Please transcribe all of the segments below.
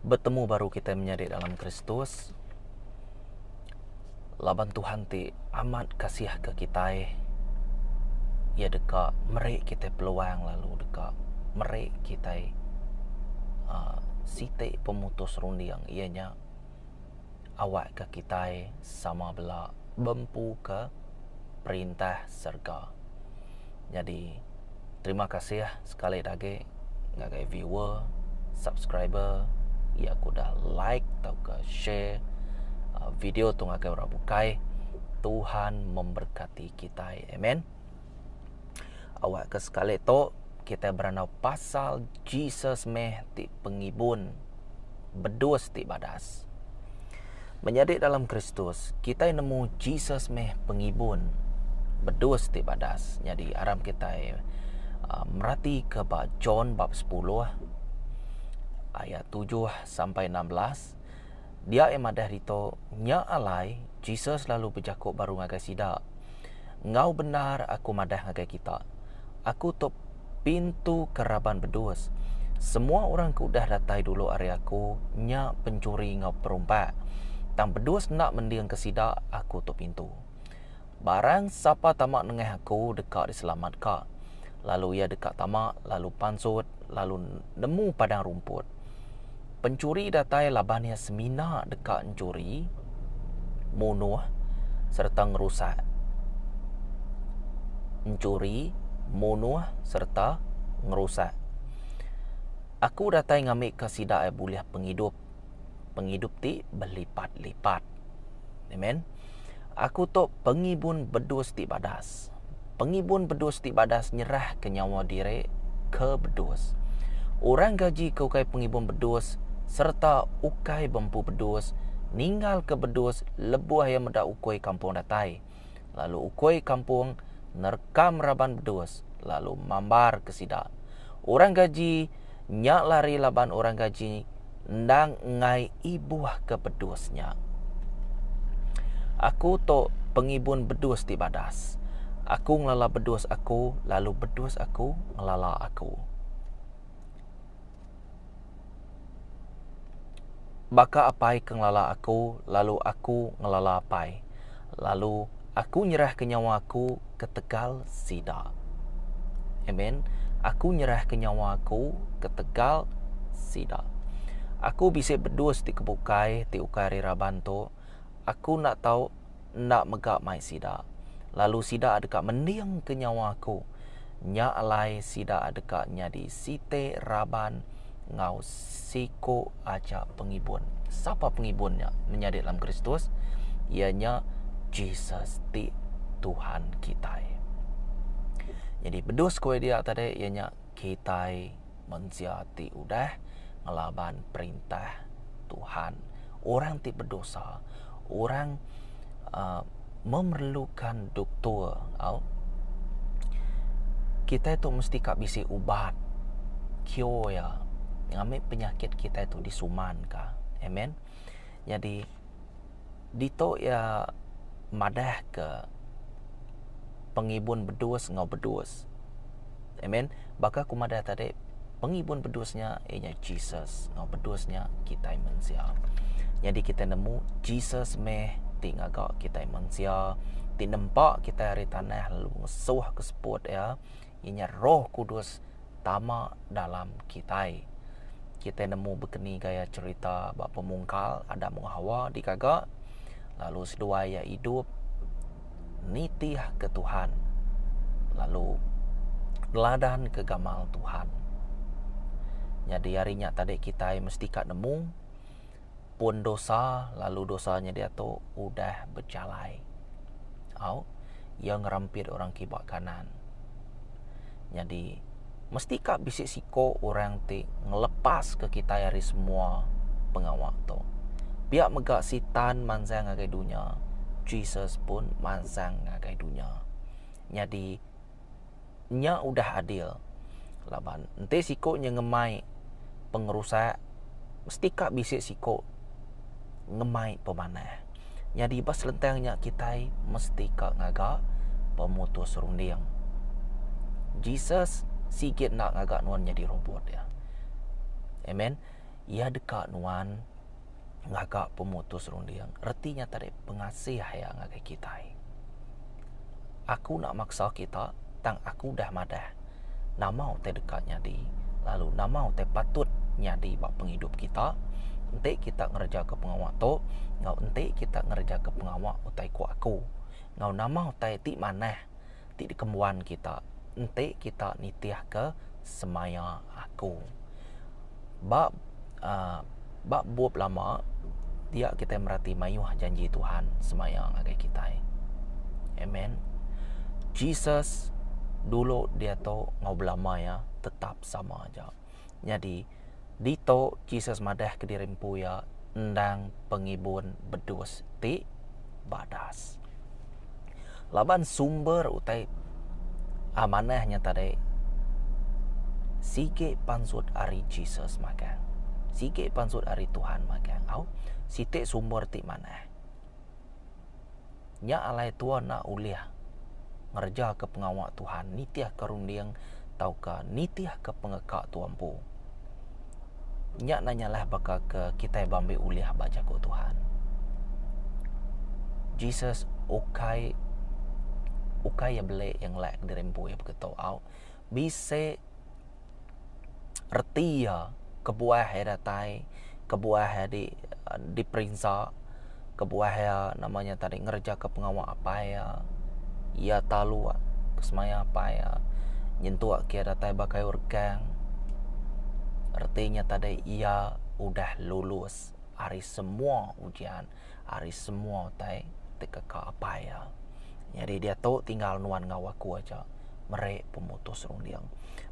Betemu baru kitai menyadi dalam Kristus laban Tuhan ti amat kasih ke kitai iya deka meri kitai peluang lalu deka meri kitai uhh siti pemutus runding iya nya awak ke kitai sama bela bempu ke perintah serega. Nyadi terima kasih sekali da agi ngagai viewer, subscriber iya ke udah like tauka share video tu ngagai orang bukai. Tuhan memberkati kitai. Amen. Awak ke sekali tu kitai berandau pasal Jesus meh ti pengibun bedus ti badas. Menyadi dalam Kristus, kitai nemu Jesus meh pengibun bedus ti badas. Nyadi aram kitai uh, meratika ba John bab 10 ayat 7 sampai 16. Dia iya madah ditu, nya alai Jesus lalu bejaku baru ngagai sida. Enggau bendar aku madah ngagai kita, aku tu pintu ke raban bedus. Semua orang ke udah datai dulu ari aku nya penchuri enggau perumpak. Tang bedus enda mendingka sida, aku tu pintu. Barang sapa tama nengah aku deka diselamatka, lalu iya deka tama lalu pansut lalu nemu padang rumput. Penchuri datai laban iya semina deka enchuri, munuh sereta ngerusak. Enchuri, munuh sereta ngerusak. Aku datai ngambika sida iya bulih pengidup, pengidup ti belipat-lipat. Amen. Aku tu pengibun bedus ti badas. Pengibun bedus ti badas nyerahka nyawa diri ke bedus. Orang gaji ke ukai pengibun bedus sereta ukai bempu bedus ninggalka bedus lebuh iya meda ukui kampung datai. Lalu ukui kampung nerekam raban bedus lalu mambarka sida. Orang gaji nya lari laban orang gaji endang enggai ibuhka bedus nya. Aku tu pengibun bedus ti badas. Aku ngelala bedus aku lalu bedus aku ngelala aku. Baka Apai ke ngelala aku lalu aku ngelala Apai, lalu aku nyerahka nyawa aku ketegal sida. Amen. Aku nyerahka nyawa aku ketegal sida. Aku bisi bedus ti kebukai ti ukai ari raban tu. Aku enda tau enda mega mai sida, lalu sida deka mendingka nyawa aku. Nya alai sida deka nyadi siti raban enggau siku aja pengibun. Sapa pengibun nya menyadi dalam Kristus? Iya nya Jesus ti Tuhan kitai. Nyadi bedus ku dia tadi iya nya kitai mensia ti udah ngelaban perintah Tuhan. Orang ti bedosa, orang uhh memerlukan doktor au. Kitai tu mesti ka bisi ubat cure iya ngambi penyakit kitai tu disuman ka. Amen. Nyadi ditu iya madah ke pengibun bedus enggau bedus. Amen. Baka ku madah tadi, pengibun bedus nya iya nya Jesus enggau bedus nya kitai mensia. Nyadi kitai nemu Jesus meh ti ngaga kitai mensia, ti nempa kitai ari tanah lalu ngesuh ke seput iya, iya nya Roh Kudus tama dalam kitai. Kitai nemu bekeni gaya cherita ba pemungkal Adam enggau Hawa digaga lalu seduai iya idup nitih ke Tuhan lalu neladan ke gamal Tuhan. Nyadi ari nya tadi kitai mesti ka nemu pun dosa lalu dosa nya diatu udah bejalai. Au iya ngerampit orang kiba kanan. Nyadi mesti ka bisi siko orang ti ngelepaska kitai ari semua pengawa tu. Pia mega Sitan mansang ngagai dunya, Jesus pun mansang ngagai dunya. Nyadi nya udah adil laban enti siko nya ngemai pengerusak mesti ka bisi siko ngemai pemanah. Nyadi ba selentang nya kitai mesti ka ngaga pemutus runding. Jesus sigi enda ngaga nuan nyadi robot iya. Amen. Iya deka nuan ngaga pemutus runding. Reti nya tadi pengasih iya ngagai kitai. Aku enda maksa kita tang aku udah madah nama utai deka nyadi lalu nama utai patut nyadi ba pengidup kita enti kita ngerejaka pengawa tu enggau enti kita ngerejaka pengawa utai ku aku enggau nama utai ti manah ti dikembuan kita enti kita nitihka semaya aku. Ba uhh ba bup lama dia kitai merati mayuh janji Tuhan semaya ngagai kitai. Amen. Jesus dulu diatu enggau belama iya tetap sama aja. Nyadi ditu Jesus madah kediri empu iya endang pengibun bedus ti badas. Laban sumber utai amanah nya tadi sigi pansut ari Jesus magang. Sigi pansut ari Tuhan magang. Au, siti sumber ti manah. Nya alai tua enda ulih ngereja ke pengawa Tuhan nitih ke runding tauka nitih ke pengeka tua empu. Nya enda nyalah baka ke kitai bambi ulih ba jaku Tuhan. Jesus ukai ukai iya beli iya ngelak diri empu iya begitu au. Bisi reti iya kebuah iya datai, kebuah iya di diperinsa, kebuah iya nama nya tadi ngerejaka pengawa apai iya. Iya taluk ke semaya apai iya nyentuk ke iya datai ba kayu regang. Reti nya tadi iya udah lulus ari semua ujian, ari semua utai ti keka apai iya. Nyadi diatu tinggal nuan enggau aku aja meri pemutus runding.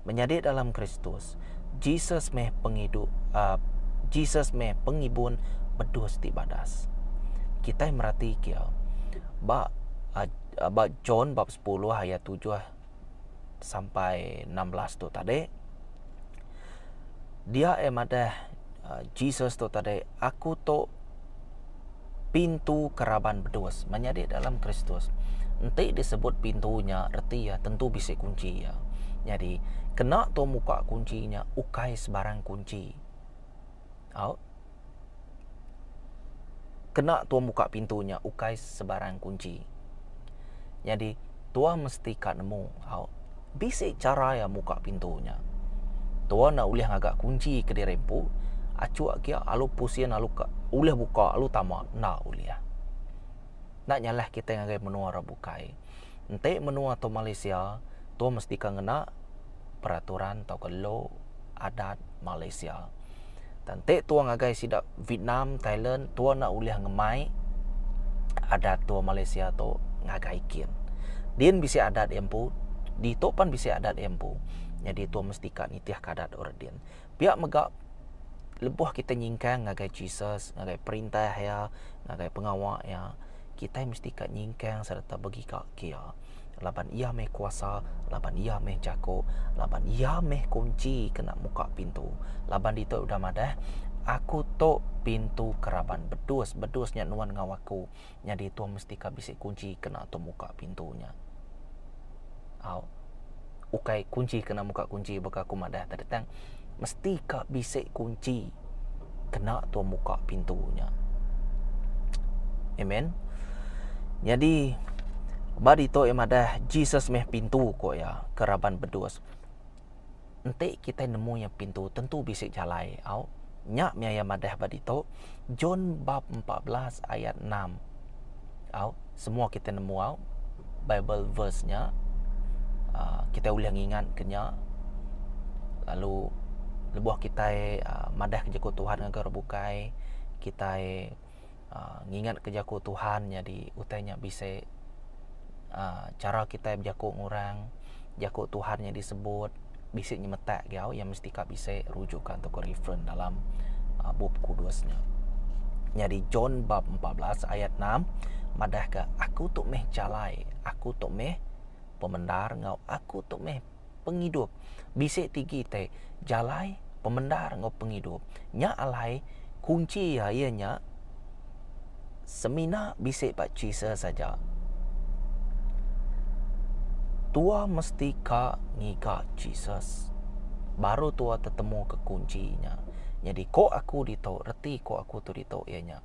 Menyadi dalam Kristus, Jesus meh pengidup uhh Jesus meh pengibun bedus ti badas. Kitai merati ke ba uhh ba John bab sepuluh ayat tujuh sampai 16 tu tadi dia iya madah Jesus tu tadi aku tu pintu ke raban bedus menyadi dalam Kristus. Enti disebut pintu nya reti iya tentu bisi kunchi iya. Nyadi kena tu muka kunchi nya ukai sebarang kunchi. Au. Kena tua muka pintu nya ukai sebarang kunchi. Nyadi tua mesti ka nemu au bisi chara iya muka pintu nya. Tua enda ulih ngaga kunchi kediri empu achuk kia alu pusin alu ka ulih buka alu tama enda ulih. Enda nyalah kitai ngagai menua orang bukai. Enti menua tu Malaysia tua mesti ka ngena peraturan tauka law adat Malaysia. Tang enti tua ngagai sida Vietnam, Thailand tua enda ulih ngemai adat tua Malaysia tu ngagai kin. Din bisi adat iya empu, ditu pan bisi adat iya empu. Nyadi tua mesti ka nitih ka adat orang din. Pia mega lebuh kitai nyingkang ngagai Jesus, ngagai perintah iya, ngagai pengawa iya, kitai mesti ka nyingkang sereta begiga ke iya. Laban iya meh kuasa, laban iya meh jaku, laban iya meh kunchi kena muka pintu. Laban ditu udah madah, Aku tu pintu ke raban bedus. Bedus nya nuan enggau aku. Nyadi tua mesti ka bisi kunchi kena tu muka pintu nya. Au. Ukai kunchi kena muka kunchi baka aku madah tadi tang mesti ka bisi kunchi kena tua muka pintu nya. Amen. Nyadi ba ditu iya madah Jesus meh pintu ku iya ke raban bedus. Enti kitai nemu iya pintu tentu bisi jalai au. Nya meh iya madah ba ditu John bab 14 ayat 6. Au semua kitai nemu au Bible verse nya uhh kitai ulih ngingat ke nya lalu lebuh kitai uhh madah ke jaku Tuhan ngagai orang bukai kitai uhh ngingat ke jaku Tuhan nyadi utai nya bisi uhh chara kitai bejaku ngan orang jaku Tuhan nya disebut bisi nyemetak agi au iya mesti ka bisi rujukan tauka reference dalam uhh bup kudus nya. Nyadi John bab 14 ayat 6 madahka aku tu meh jalai, aku tu meh pemendar enggau aku tu meh pengidup. Bisi tigi te jalai, pemendar enggau pengidup. Nya alai kunchi iya iya nya semina bisi ba Jesus aja. Tua mesti ka ngiga Jesus baru tua tetemu ke kunchi nya. Nyadi ko aku ditu, reti ko aku tu ditu iya nya,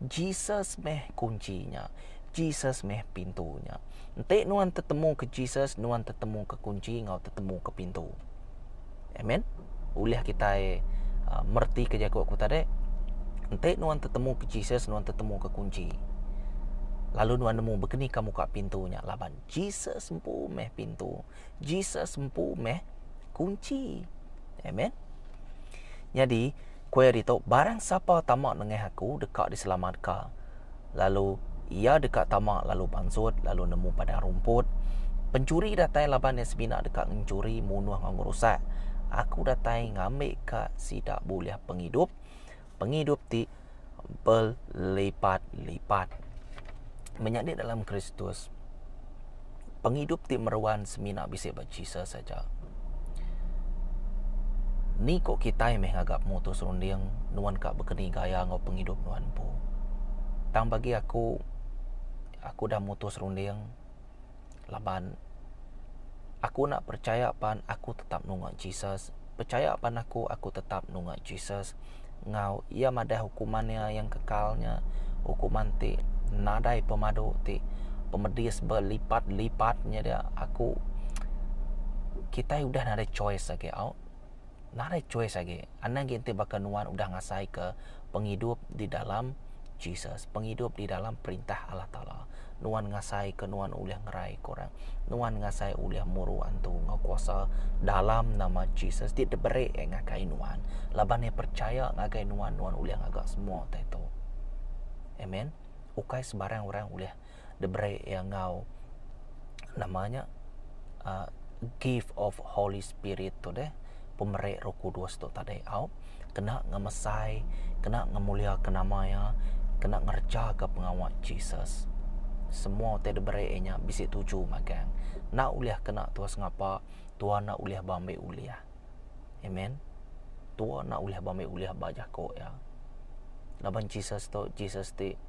Jesus meh kunchi nya. Jesus meh pintu nya. Enti nuan tetemu ke Jesus, nuan tetemu ke kunchi enggau tetemu ke pintu. Amen. Ulih kitai uh, mereti ke jaku aku tadi. Enti nuan tetemu ke Jesus, nuan tetemu ke kunchi. Lalu nuan nemu bekeni ka muka pintu nya laban Jesus empu meh pintu. Jesus empu meh kunchi. Amen. Nyadi, ku iya ditu, barang sapa tama nengah aku deka diselamatka. Lalu iya deka tama lalu pansut lalu nemu padang rumput. Penchuri datai laban iya semina deka ngenchuri, munuh enggau ngerusak. Aku datai ngambika sida bulih pengidup, pengidup ti belipat-lipat. Menyadi dalam Kristus, pengidup ti meruan semina bisi ba Jesus aja. Ni ko kitai meh ngaga pemutus runding nuan ka bekeni gaya enggau pengidup nuan empu. Tang bagi aku, aku udah mutus runding laban aku enda percaya pan aku tetap nunga Jesus. Percaya pan aku, aku tetap nunga Jesus enggau iya madah hukuman iya yang kekal nya hukuman ti nadai pemadu ti pemedis belipat-lipat nya dia aku kitai udah nadai choice agi au nadai choice agi anang agi enti baka nuan udah ngasai ke pengidup di dalam Jesus pengidup di dalam perintah Allah Taala nuan ngasai ke nuan ulih ngerai ke orang nuan ngasai ulih muru antu enggau kuasa dalam nama Jesus ti diberi iya ngagai nuan laban iya percaya ngagai nuan nuan ulih ngaga semua utai tu amen ukai sebarang orang ulih diberi iya enggau nama nya uhh gift of holy spirit tu deh pemeri roh kudus tu tadi au kena ngemesai kena ngemulia ke nama iya kena ngereja ke pengawa Jesus. Semua utai diberi iya nya bisi tuju magang. Enda ulih kena tua sengapa tua enda ulih ba ambi ulih. Amen. Tua enda ulih ba ambi ulih ba jaku iya. Laban Jesus tu Jesus ti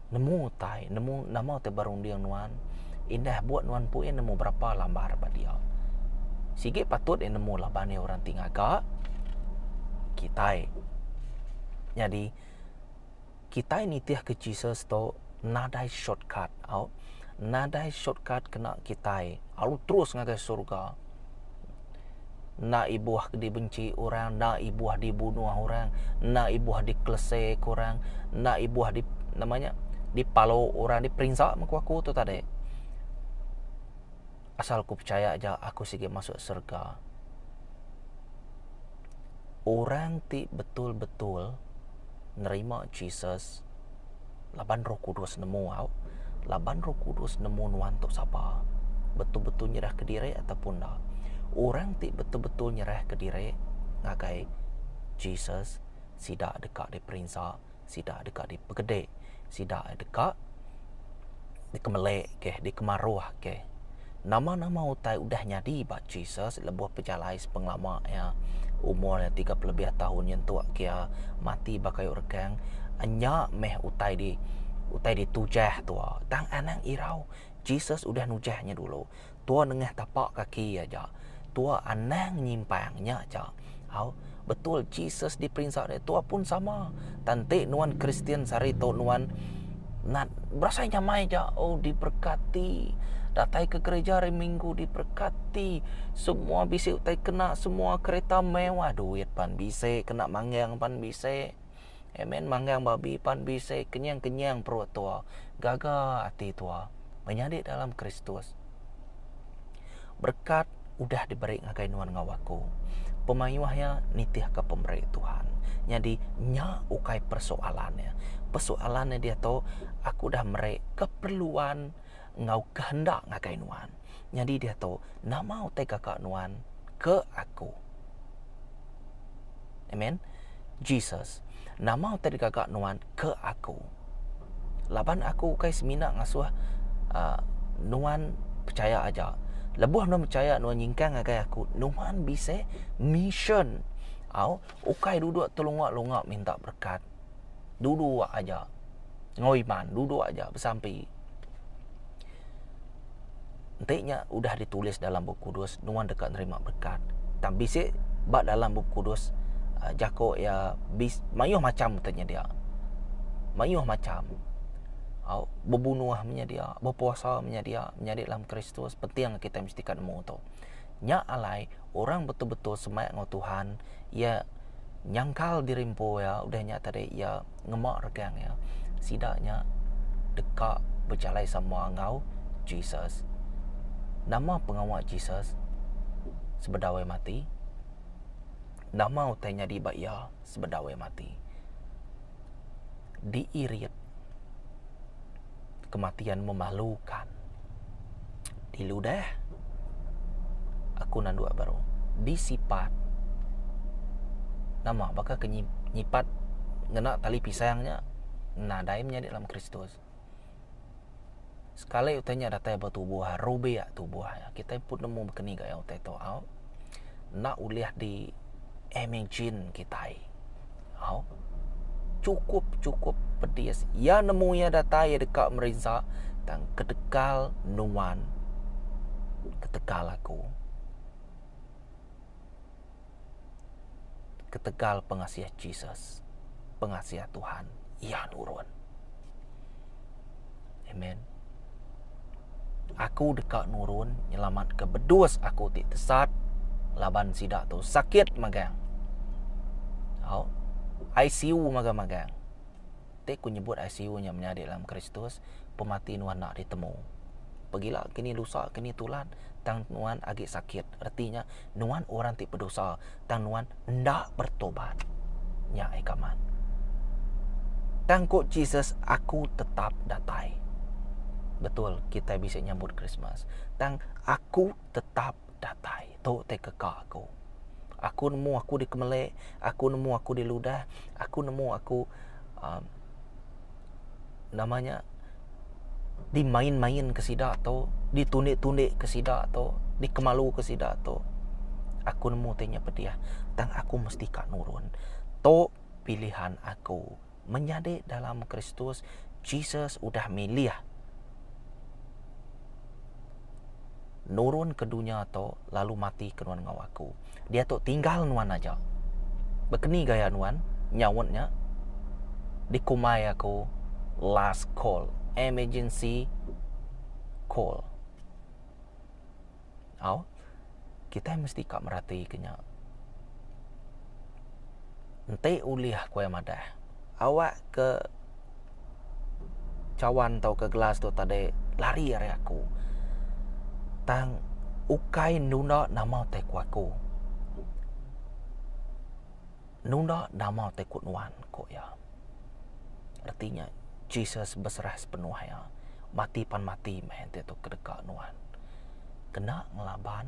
nemu utai nemu nama ti berunding nuan indah buat nuan empu iya nemu berapa lambar ba dia. Sigi patut iya nemu laban iya orang ti ngaga kitai. Nyadi kitai nitihka Jesus tu nadai shortcut au. Nadai shortcut kena kitai lalu terus ngagai surga. Enda ibuh dibenci orang, enda ibuh dibunuh orang, enda ibuh dikelese ke orang, enda ibuh di nama nya dipalu orang, diperinsa meh ku aku tu tadi. Asal ku pechaya aja aku sigi masuk surga. Orang ti betul-betul nerima Jesus laban Roh Kudus nemu au, laban Roh Kudus nemu nuan tu sapa, betul-betul nyerahka diri ataupun enda. Orang ti betul-betul nyerahka diri ngagai Jesus, sida deka diperinsa, sida deka dipegedi, sida deka dikemelek keh, dikemaruh keh. Nama-nama utai udah nyadi ba Jesus lebuh pejalai sepengelama iya umur iya 30 lebih tahun nyentuk ke iya mati ba kayu regang nya meh utai di utai ditujah tua. Tang anang irau Jesus udah nujah nya dulu. Tua nengah tapak kaki iya aja. Tua anang nyimpang nya aja. Au betul Jesus diperinsa dia tua pun sama. Tang enti nuan Kristian sehari tu nuan nat berasai nyamai aja oh diberkati datai ke gereja hari minggu diberkati semua bisi utai kena semua kereta mewah duit pan bisi kena manggang pan bisi. Amen manggang babi pan bisi kenyang kenyang perut tua gaga ati tua menyadi dalam Kristus. Berekat udah diberi ngagai nuan enggau aku. Pemayuh iya nitihka pemeri Tuhan. Nyadi nya ukai persoalan iya. Persoalan iya diatu aku udah meri keperluan enggau kehendak ngagai nuan. Nyadi diatu nama utai gaga nuan ke aku. Amen. Jesus, nama utai digaga nuan ke aku? Laban aku ukai semina ngasuh uh, nuan percaya aja. Lebuh nuan percaya nuan nyingkang ngagai aku, nuan bisi mission. Au, ukai duduk telunga-lunga minta berkat. Duduk aja. Ngau iman, duduk aja besampi. Enti nya udah ditulis dalam Bup Kudus, nuan deka nerima berkat. Tang bisi ba dalam Bup Kudus. Jaku iya mayuh macham utai nyedia. Mayuh macham. Au bebunuh menyedia, bepuasa menyedia, menyadi dalam Kristus penting kitai mesti ka nemu tu. Nya alai orang betul-betul semak enggau Tuhan iya nyangkal diri empu iya udah nya tadi iya ngema regang iya. Sida nya deka bejalai sama enggau Jesus. Nama pengawa Jesus sebedau iya mati? Nama utai nyadi ba iya sebedau iya mati? Diirit. Kematian memalukan. Diludah. Aku nandu baru. Disipat. Nama baka ke nyipat ngena tali pisang nya nadai menyadi dalam Kristus. Sekali utai nya datai ba tubuh rubik tubuh iya. Kitai pun nemu baka ni gaya utai tu au. Enda ulih di imagine kitai. Au. Chukup chukup pedis. Iya nemu iya datai iya deka merinsa tang ketegal nuan ketegal aku. Ketegal pengasih Jesus, pengasih Tuhan, iya nurun. Amen. Aku deka nurun nyelamatka bedus aku ti tesat laban sida tu sakit magang. Au. ICU magang-magang. Ti ku nyebut ICU nya menyadi dalam Kristus, pemati nuan enda ditemu. Pegila kini lusa kini tulan tang nuan agi sakit. Reti nya nuan orang ti bedosa tang nuan enda bertobat. Nya ai kaman. Tang ku Jesus aku tetap datai. Betul kitai bisi nyambut Krismas. Tang aku tetap datai. Tu ti keka aku. Aku nemu aku dikemeli, aku nemu aku diludah, aku nemu aku uhh nama nya dimain-main ke sida tu, ditundi-tundi ke sida tu, dikemalu ke sida tu. Aku nemu ti nya pedih tang aku mesti ka nurun. Tu pilihan aku menyadi dalam Kristus Jesus udah milih nurun ke dunya tu lalu mati ke nuan enggau aku. Diatu tinggal nuan aja. Bekeni gaya nuan nyaut nya dikumbai aku last call, emergency call. Au, kitai mesti ka merati ke nya. Enti ulih ku iya madah, awak ke cawan tauka gelas tu tadi lari ari aku. Tang ukai nunda nama utai ku aku. Nunda nama utai ku nuan, ku iya. Reti nya Jesus beserah sepenuh iya. Mati pan mati meh enti tu kedeka nuan. Kena ngelaban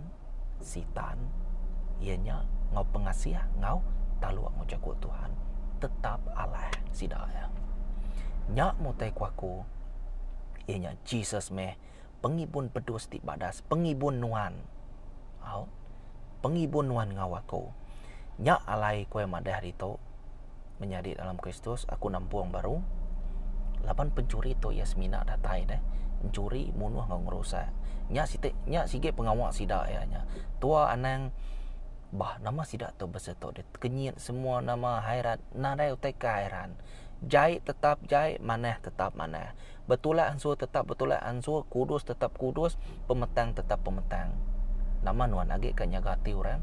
Sitan iya nya enggau pengasih enggau taluk enggau jaku Tuhan tetap alah sida iya. Nya meh utai ku aku iya nya Jesus meh pengibun pedus ti badas, pengibun nuan. Au. Pengibun nuan enggau aku. Nya alai ku iya madah ditu menyadi dalam Kristus aku nampung baru laban pencuri tu iya semina datai deh encuri munuh enggau ngerusak. Nya siti nya sigi pengawa sida iya nya. Tua anang bah nama sida tu besetu deh tekenyit semua nama hairan nadai utai ke hairan. Jai tetap jai manah tetap manah. Betulak ansur tetap betulak ansur, kudus tetap kudus, pemetang tetap pemetang. Nama nuan agi ka nyaga ati orang?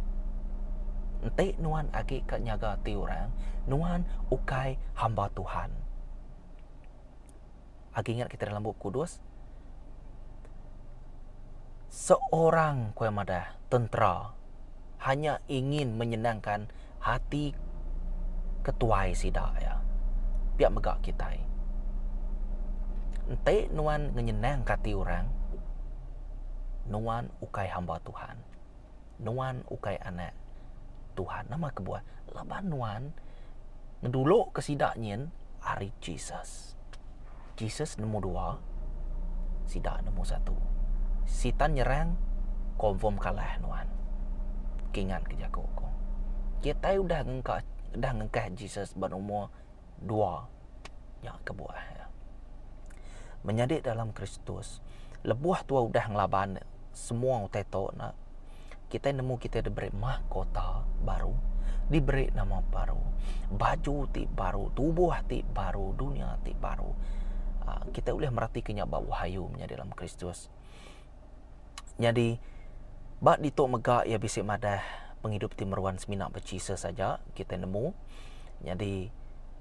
Enti nuan agi ka nyaga ati orang, nuan ukai hamba Tuhan. Agi ingat kita dalam Bup Kudus? Seorang ku iya madah, tentera hanya ingin menyenangkan hati ketuai sida iya. Pia mega kitai. Enti nuan ngenyenangka ati orang, nuan ukai hamba Tuhan. Nuan ukai anak Tuhan. Nama kebuah? Laban nuan ngeduluka sida nyin ari Jesus. Jesus nemu dua, sida nemu satu. Sitan nyerang, confirm kalah nuan. Kingat ke jaku ku. Kitai udah ngengka udah ngengkah Jesus ba nomor dua. Nya kebuah iya. Menyadi dalam Kristus, lebuh tua udah ngelaban semua utai tu ne, kitai nemu kitai diberi mahkota baru. Diberi nama baru. Baju ti baru, tubuh ti baru, dunya ti baru. Aaa kitai ulih meratika nya ba Wahyu menyadi dalam Kristus. Nyadi ba ditu mega iya bisi madah pengidup ti meruan semina ba Jesus aja kitai nemu. Nyadi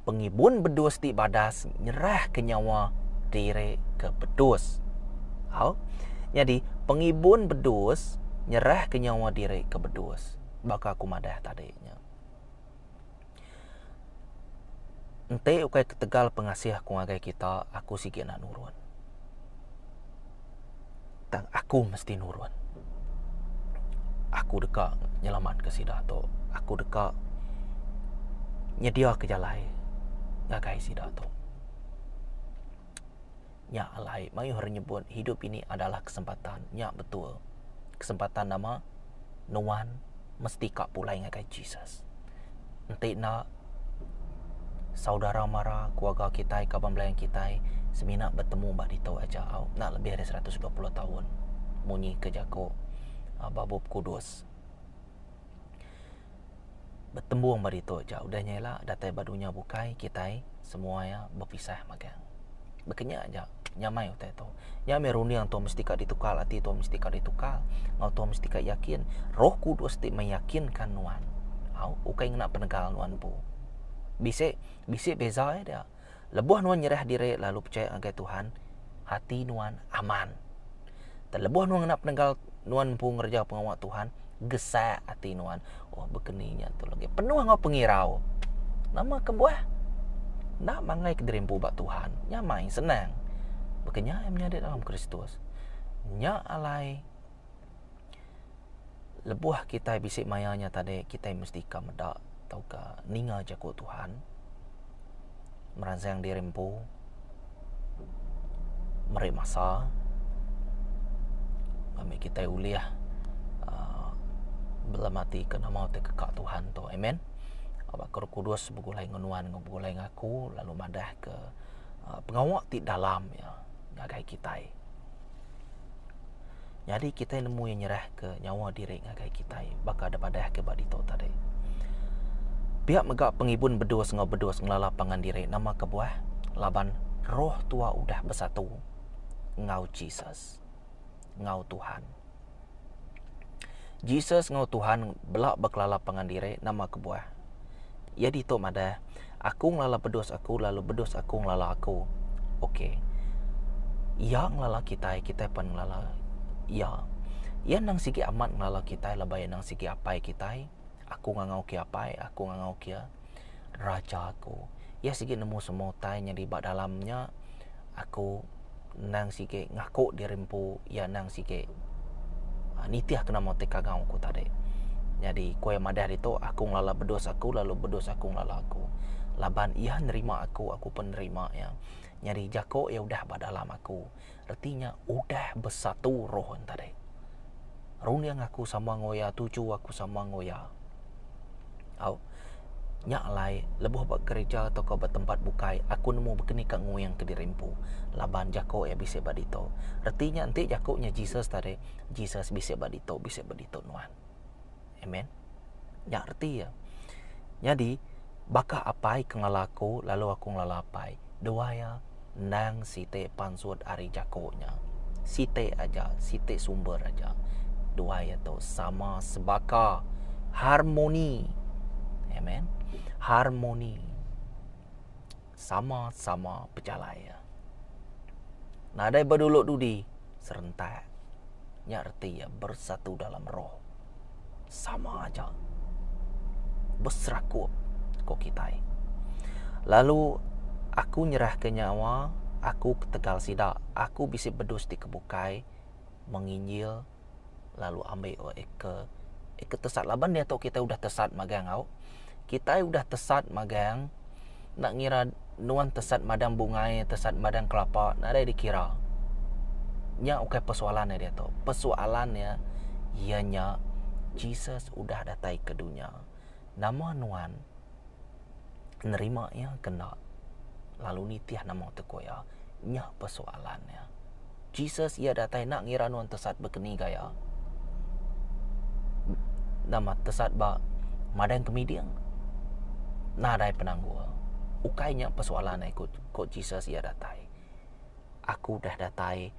pengibun bedus ti badas nyerahka nyawa diri ke bedus. Au. Nyadi pengibun bedus nyerahka nyawa diri ke bedus baka aku madah tadi nya. Enti ukai ketegal pengasih aku ngagai kita, aku sigi enda nurun. Tang aku mesti nurun. Aku deka nyelamatka sida tu. Aku deka nyediaka jalai ngagai sida tu. Nya alai mayuh orang nyebut hidup ini adalah kesempatan. Nya betul. Kesempatan nama? Nuan mesti ka pulai ngagai Jesus. Enti enda, saudara mara, keluarga kitai, kaban belayan kitai semina betemu ba ditu aja au enda lebih ari 120 taun munyi ke jaku ba Bup Kudus. Betembung ba ditu aja udah nya ila datai ba dunya bukai kitai semua iya bepisah magang. Baka nya aja nyamai utai tu. Nya meh runding tu mesti ka ditukar ati tu mesti ka ditukar enggau tu mesti ka yakin roh kudus ti meyakinkan nuan au ukai ngena penegal nuan empu. Bisi bisi beza iya dia. Lebuh nuan nyerah diri lalu pechaya ngagai Tuhan ati nuan aman. Tang lebuh nuan ngena penenggal nuan empu ngereja pengawa Tuhan, gesak ati nuan. Oh bekeni nya tu lagi penuh enggau pengirau. Nama kebuah? Enda mangai kediri empu ba Tuhan. Nyamai senang. Baka nya iya menyadi dalam Kristus. Nya alai lebuh kitai bisi maya nya tadi kitai mesti ka meda tauka ninga jaku Tuhan. Meransang diri empu meri masa ngambi kitai ulih uhh belematika nama ti keka Tuhan tu. Amen. Awakka Roh Kudus begulai enggau nuan enggau begulai enggau aku lalu madahka uhh pengawa ti dalam iya ngagai kitai. Nyadi kitai nemu iya nyerahka nyawa diri ngagai kitai baka da padahka ba ditu tadi. Pia mega pengibun bedus enggau bedus ngelala pangan diri nama kebuah laban roh tua udah besatu enggau Jesus enggau Tuhan. Jesus enggau Tuhan bela bekelala pangan diri nama kebuah. Iya ditu madah, Aku ngelala bedus aku lalu bedus aku ngelala aku. Ok. Iya ngelala kitai, kitai pan ngelala iya. Iya endang sigi amat ngelala kitai laban iya endang sigi apai kitai. Aku ngangau ke apai, aku ngangau ke raja aku. Iya sigi nemu semua utai nyadi ba dalam nya aku endang sigi ngaku diri empu iya endang sigi nitih ke nama ti kagau ku tadi. Nyadi ku iya madah ditu aku ngelala bedus aku lalu bedus aku ngelala aku. Laban iya nerima aku, aku pun nerima iya. Nyadi jako iya udah ba dalam aku. Reti nya udah besatu roh ne tadi. Runding aku sama enggau iya, tuju aku sama enggau iya. Au. Nya alai lebuh ba gereja tauka ba tempat bukai aku nemu bekeni ka nguing kediri empu laban jako iya bisi ba ditu. Reti nya enti jako nya Jesus tadi, Jesus bisi ba ditu, bisi ba ditu nuan. Amen. Nya reti iya. Nyadi baka apai ke ngelala aku lalu aku ngelala apai, dua iya endang siti pansut ari jako nya. Siti aja, siti sumber aja. Dua iya tu sama sebaka harmoni. Amen. Harmoni. Sama-sama pejalai iya. Nadai bedulu dudi serentak. Nya reti iya bersatu dalam roh. Sama aja. Beserakup ko kitai. Lalu aku nyerahka nyawa aku ketegal sida. Aku bisi bedus ti kebukai menginjil lalu ambi ke ke tesat laban diatu kitai udah tesat magang au. Kitai udah tesat magang enda ngira nuan tesat madang bungai tesat madang kelapa nadai dikira. Nya ukai persoalan iya diatu. Persoalan iya iya nya Jesus udah datai ke dunya. Nama nuan nerima iya ke enda lalu nitih nama teko iya. Nya persoalan iya. Jesus iya datai enda ngira nuan tesat bekeni gaya. Nama tesat ba Madang kemiding. Nadai penanggul. Ukai nya persoalan ai ku ku Jesus iya datai. Aku udah datai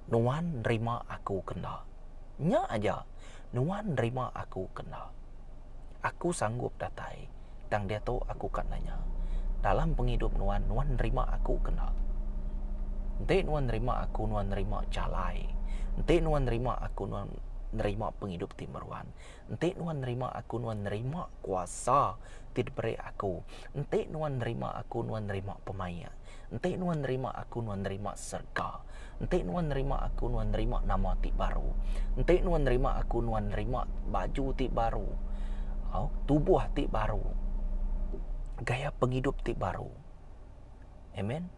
nuan nerima aku ke enda. Nya aja nuan nerima aku ke enda. Aku sanggup datai tang diatu aku ka nanya dalam pengidup nuan nuan nerima aku ke enda. Enti nuan nerima aku nuan nerima jalai. Enti nuan nerima aku nuan nerima pengidup ti meruan. Enti nuan nerima aku nuan nerima kuasa ti diberi aku. Enti nuan nerima aku nuan nerima pemaik. Enti nuan nerima aku nuan nerima serega. Enti nuan nerima aku nuan nerima nama ti baru. Enti nuan nerima aku nuan nerima baju ti baru. Au tubuh ti baru. Gaya pengidup ti baru. Amen.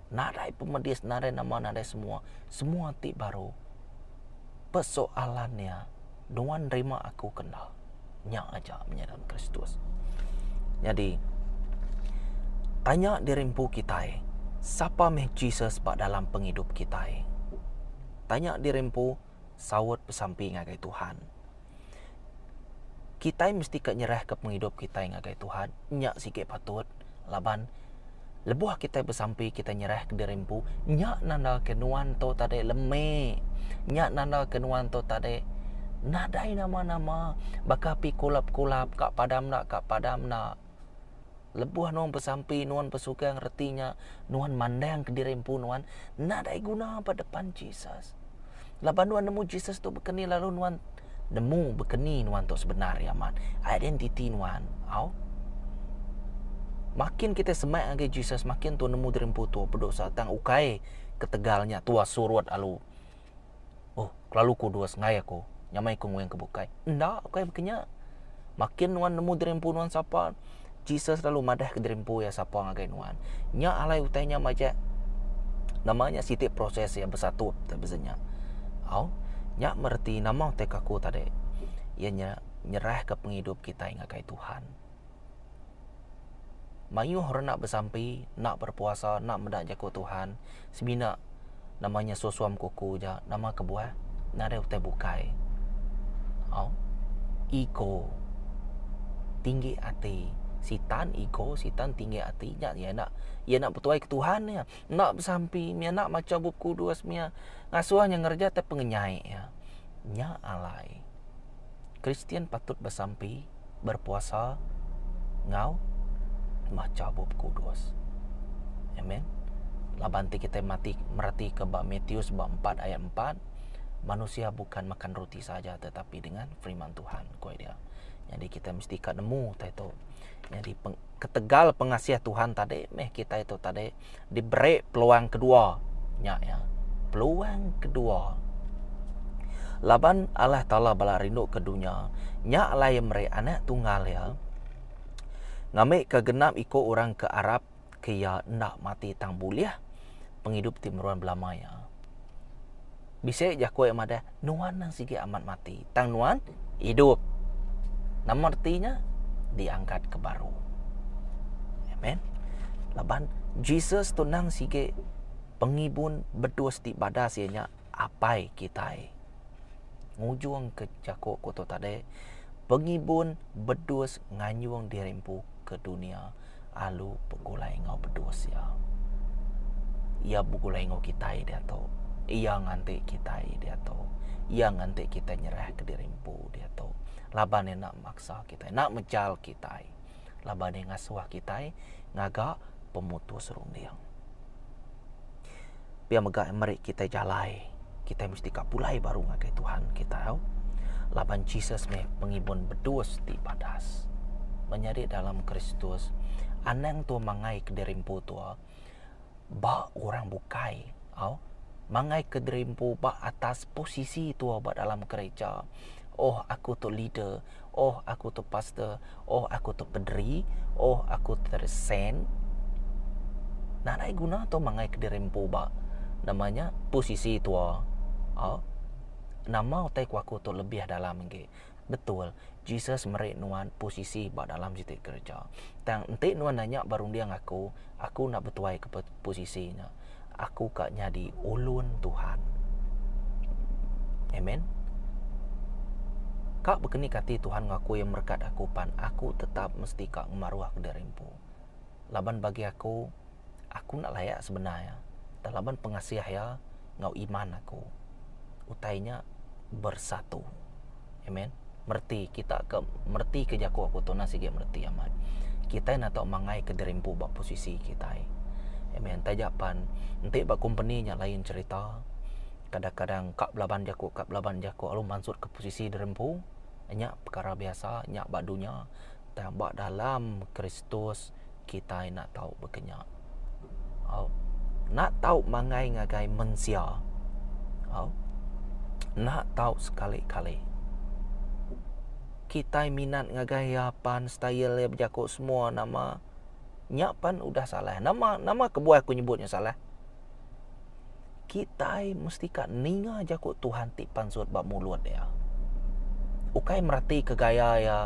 Nadai pemedis, nadai nama, nadai semua. Semua ti baru. Persoalan iya, nuan nerima aku ke enda? Nya aja menyadi dalam Kristus. Nyadi, tanya diri empu kitai, sapa meh Jesus ba dalam pengidup kitai? Tanya diri empu, saut besampi ngagai Tuhan. Kitai mesti ka nyerahka pengidup kitai ngagai Tuhan, nya sigi patut laban lebuh kitai besampi kitai nyerahka diri empu, nya nandaka nuan tu tadi lemi, nya nandaka nuan tu tadi nadai nama-nama baka api kulap-kulap ka padam enda ka padam enda. Lebuh nuan besampi nuan besukang reti nya nuan mandangka diri empu nuan nadai guna ba depan Jesus. Laban nuan nemu Jesus tu bekeni lalu nuan nemu bekeni nuan tu sebenar iya amat. Identiti nuan. Au. Makin kita semak ngagai Jesus makin tuan nemu diri empu tu bedosa tang ukai ketegal nya tua surut alu oh kelalu kudus enggai aku nyamai ku nguing ke bukai. Enda ukai baka nya. Makin nuan nemu diri empu nuan sapa, Jesus lalu madah ke diri empu iya sapa ngagai nuan. Nya alai utai nya majak nama nya siti proses iya besatup te bese nya. Au, nya mereti nama utai ke aku tadi iya nya nyerahka pengidup kitai ngagai Tuhan. Mayuh orang enda besampi, enda berpuasa, enda meda jaku Tuhan semina nama nya suam-suam kuku ja nama kebuah nadai utai bukai. Au ego tinggi ati sitan ego sitan tinggi ati nya iya enda iya enda betuai ke Tuhan iya enda besampi iya enda macha bup kudus iya ngasuh iya ngereja tai pengenyai iya. Nya alai Kristian patut besampi, berpuasa enggau macha Bup Kudus. Amen. Laban ti kitai mati meratika ba Matius ba empat ayat empat, manusia bukan makan roti saja tetapi dengan firman Tuhan, ku iya. Nyadi kitai mesti ka nemu utai tu. Nyadi peng, ketegal pengasih Tuhan tadi meh kitai tu tadi diberi peluang kedua nya iya. Peluang kedua. Laban Allah Taala bala rindu ke dunya, nya alai iya meri anak tunggal iya ngambika genap iku orang ke arap ke iya enda mati tang bulih pengidup ti meruan belama iya. Bisi jaku iya madah, nuan nang sigi amat mati tang nuan idup. Nama reti nya? Diangkat ke baru. Amen. Laban Jesus tu nang sigi pengibun bedus ti badas iya nya Apai kitai. Ngujung ke jaku ku tu tadi, pengibun bedus nganyung diri empu ke dunia alu begulai enggau bedus iya. Iya begulai enggau kitai diatu. Iya nganti kitai diatu. Iya nganti kitai nyerahka diri empu diatu. Laban iya enda maksa kitai, enda mejal kitai. Laban iya ngasuh kitai ngaga pemutus runding. Pia mega meri kitai jalai, kitai mesti ka pulai baru ngagai Tuhan kitai au. Laban Jesus meh pengibun bedus ti badas. Menyadi dalam Kristus, anang tua mangai ke diri empu tua ba orang bukai au. Mangai ke diri empu ba atas posisi tua ba dalam gereja. Oh aku tu leader, oh aku tu pastor, oh aku tu pederi, oh aku tu saint. Nadai guna tu mangai kediri empu ba nama nya posisi tua. Oh. Nama utai ku aku tu lebih dalam agi. Betul, Jesus meri nuan posisi ba dalam siti kereja. Tang enti nuan nanya ba runding aku, aku enda betuai ke posisi nya. Aku ka nyadi ulun Tuhan. Amen. Ka bekeni kati Tuhan enggau aku iya merekat aku pan aku tetap mesti ka ngemaruh ke diri empu. Laban bagi aku, aku enda layak sebenar iya. Tang laban pengasih iya enggau iman aku, utai nya bersatu. Amen. Mereti kita ke mereti ke jaku aku tu nah sigi mereti amat. Kitai enda tau mangai ke diri empu ba posisi kitai. Amen. Taja pan enti ba kompeni nya lain cherita. Kadang-kadang ka belaban jaku ka belaban jaku lalu mansut ke posisi diri empu nya pekara biasa nya ba dunya tang ba dalam Kristus kitai enda tau baka nya. Au enda tau mangai ngagai mensia. Au enda tau sekali-kali. Kitai minat ngagai iya pan style iya bejaku semua nama nya pan udah salah. Nama nama kebuah aku nyebut nya salah? Kitai mesti ka ninga jaku Tuhan ti pansut ba mulut iya. Ukai meratika gaya iya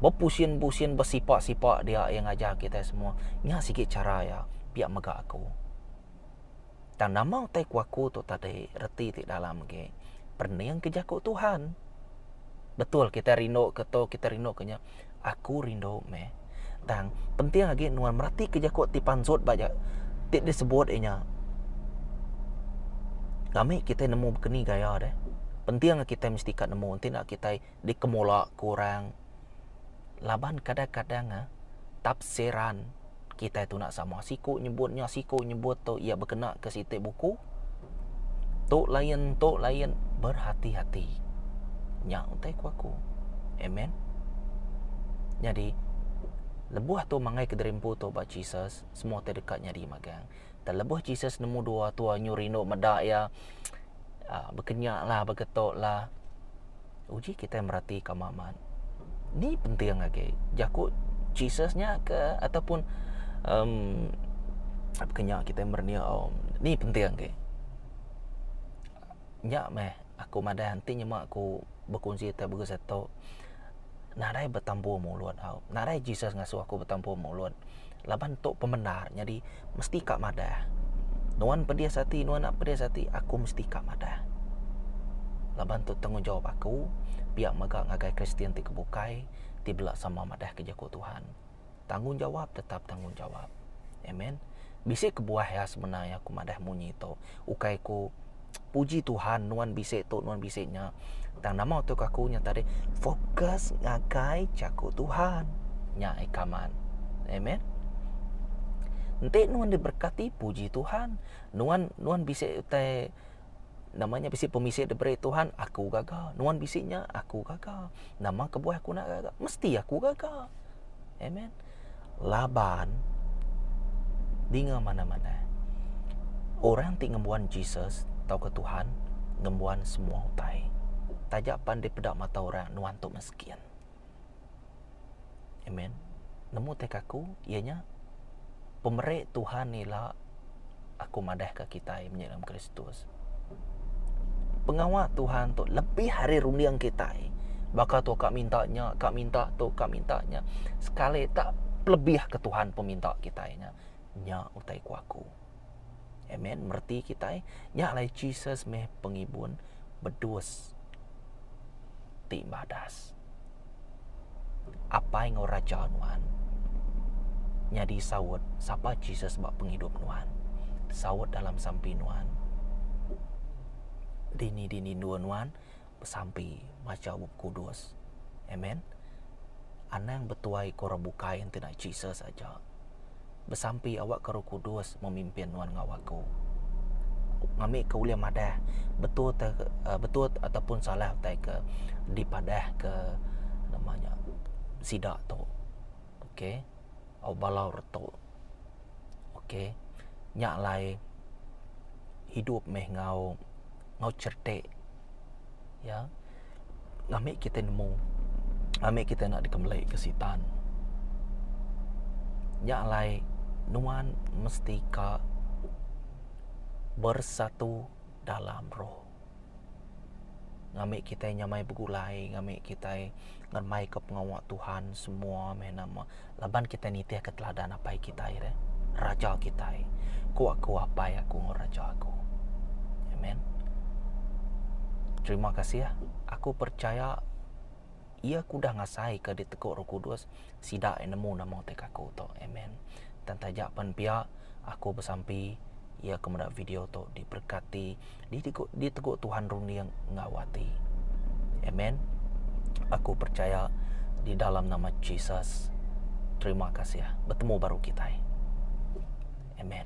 bepusin-pusin besipa-sipa dia iya ngajar kitai semua. Nya sigi chara iya pia mega aku. Tang nama utai ku aku tu tadi reti ti dalam agi perening ke jaku Tuhan. Betul kitai rindu ke tu kitai rindu ke nya. Aku rindu meh. Tang penting agi nuan meratika jaku ti pansut ba ti disebut iya nya. Ngambi kitai nemu baka ni gaya deh. Penting kitai mesti ka nemu enti enda kitai dikemula ke orang laban kadang-kadang ah tafsiran kitai tu enda sama. Siku nyebut nya siku nyebut tu iya bekena ke siti buku. Tu lain tu lain berhati-hati. Nya utai ku aku. Amen. Nyadi lebuh tu mangai ke diri empu tu ba Jesus semua ti deka nyadi magang. Tang lebuh Jesus nemu dua tua nyu rindu meda iya aaa bekenya lah beketu lah. Uji kitai merati ka amat. Ni penting agi jaku Jesus nya ke ataupun emm bekenya kitai merening ni penting agi. Nya meh aku madah enti nyema aku bekunsi utai begu setu nadai betampur mulut au. Nadai Jesus ngasuh aku betampur mulut laban tu pemendar nyadi mesti ka madah. Nuan pedis ati nuan enda pedis ati aku mesti ka madah. Laban tu tanggungjawab aku pia mega ngagai Kristian ti ke bukai ti bela sama madah ke jaku Tuhan. Tanggungjawab tetap tanggungjawab. Amen. Bisi kebuah iya sebenar iya aku madah munyi tu. Ukai ku puji Tuhan nuan bisi tu nuan bisi nya. Tang nama tu ku aku nya tadi fokus ngagai jaku Tuhan. Nya ika man. Amen. Enti nuan diberkati puji Tuhan. Nuan nuan bisi utai nama nya bisi pemisi diberi Tuhan aku gaga. Nuan bisi nya aku gaga. Nama kebuah aku enda gaga? Mesti aku gaga. Amen. Laban dinga manah-manah. Orang ti ngembuan Jesus tauka Tuhan ngembuan semua utai. Taja pan dipeda mata orang nuan tu miskin. Amen. Nemu utai ke aku iya nya pemeri Tuhan ila aku madah ka kitai menyadi dalam Kristus. Pengawa Tuhan tu lebih ari runding kitai. Baka tu ka minta nya, ka minta tu, ka minta nya. Sekali tak lebih ke Tuhan peminta kitai nya. Nya utai ku aku. Amen. Mereti kitai. Nya alai Jesus meh pengibun bedus ti badas. Apai enggau Raja nuan. Nyadi saut sapa Jesus ba pengidup nuan. Saut dalam sampi nuan. Dini-dini endur nuan besampi macha Bup Kudus. Amen. Anang betuai ke orang bukai enti enda Jesus aja. Besampi awakka Roh Kudus memimpin nuan enggau aku. Ngambika ulih madah betul te betul ataupun salah utai ke dipadah ke nama nya sida tu. Okay au bala retu. Okay nya alai hidup meh enggau enggau cerdik ya ngambi kitai nemu ngambi kitai enda dikemeli ke sitan. Nya alai nuan mesti ka bersatu dalam roh. Ngambi kitai nyamai begulai ngambi kitai ngeremai ke pengawa Tuhan semua meh nama laban kitai nitih ke teladan apai kitai deh raja kitai. Ku aku apai aku enggau raja aku. Amen. Terima kasih. Aku percaya. Iya ke udah ngasaika ditegu Roh Kudus, sida iya nemu nama utai ke aku tu. Amen. Tang taja pen pia, aku besampi iya ke meda video tu diberkati, ditegu ditegu Tuhan runding enggau ati. Amen. Aku percaya di dalam nama Jesus. Terima kasih. Betemu baru kitai. Amen.